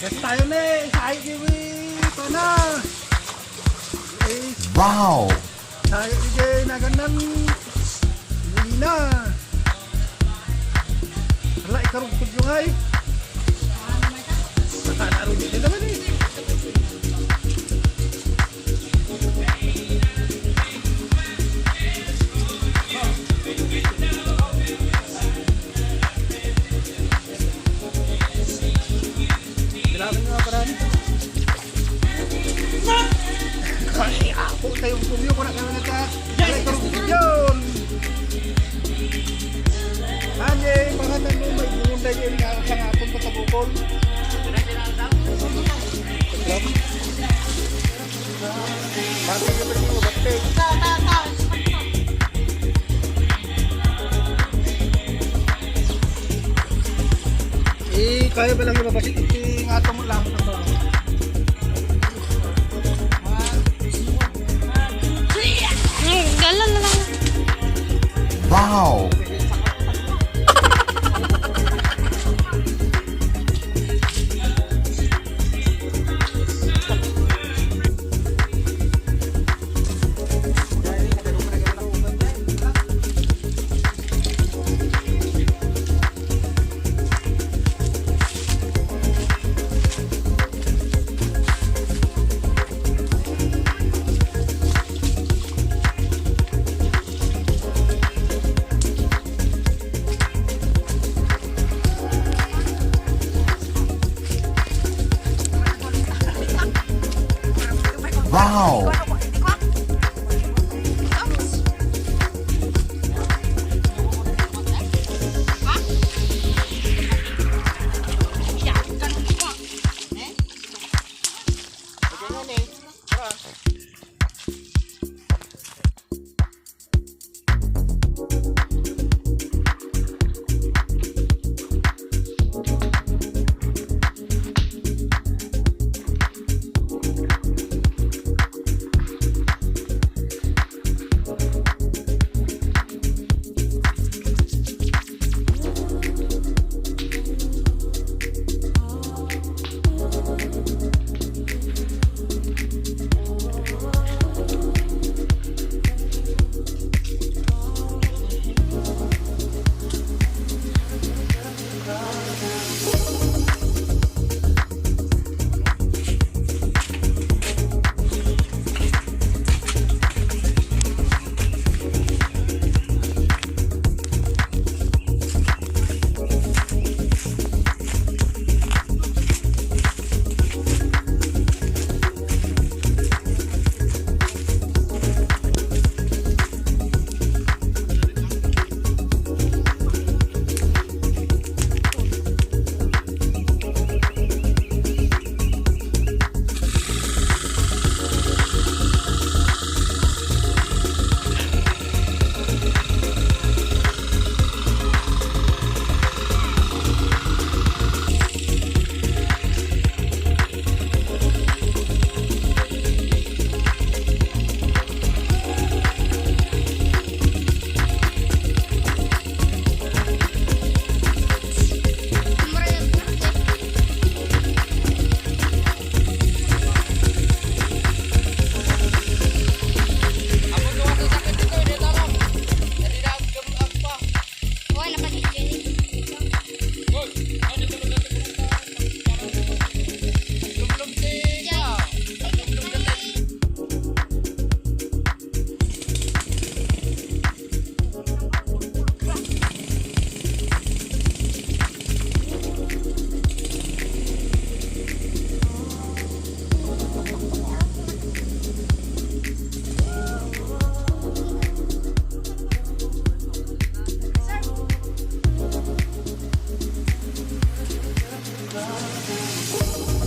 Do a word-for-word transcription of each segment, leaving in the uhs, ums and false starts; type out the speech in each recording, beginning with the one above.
Gas tayo na eh. Sayo kiwi. Ito na. Eh, wow! Sayo ni Jay na ganang. Lina. Hala, ikarugtog yung ay. Nakalarugi din naman eh. Kailangan nga parang. Ay, ako tayo ang pumyo ko na kami nagka. Ay, karugtog yun. Anye, pangatan mo, may bunday yung nakakangapon pa sa bukol. Bakit yung pati mo, bakit? Eh, kaya ba lang lumabas? Ingato mo lang ito. Mm, gala na lang. Wow! Wow!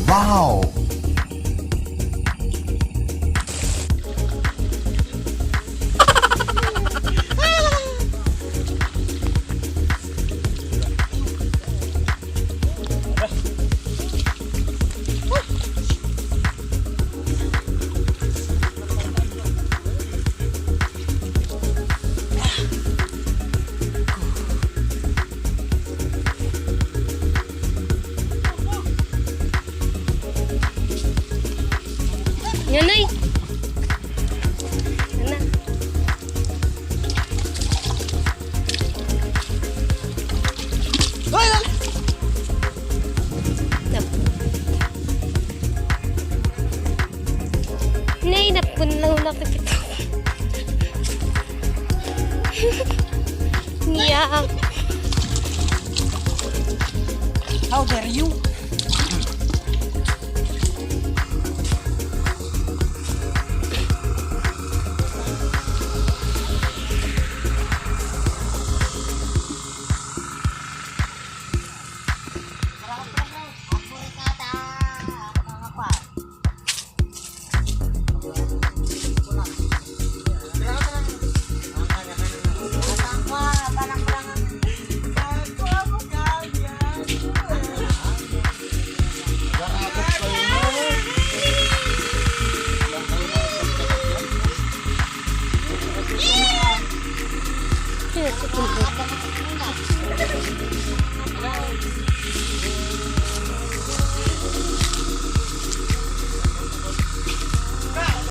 Wow! Yan, ay. Yan na. Ay, ay. Nap-, Nay, napunlaw na kita. Niya. How dare you?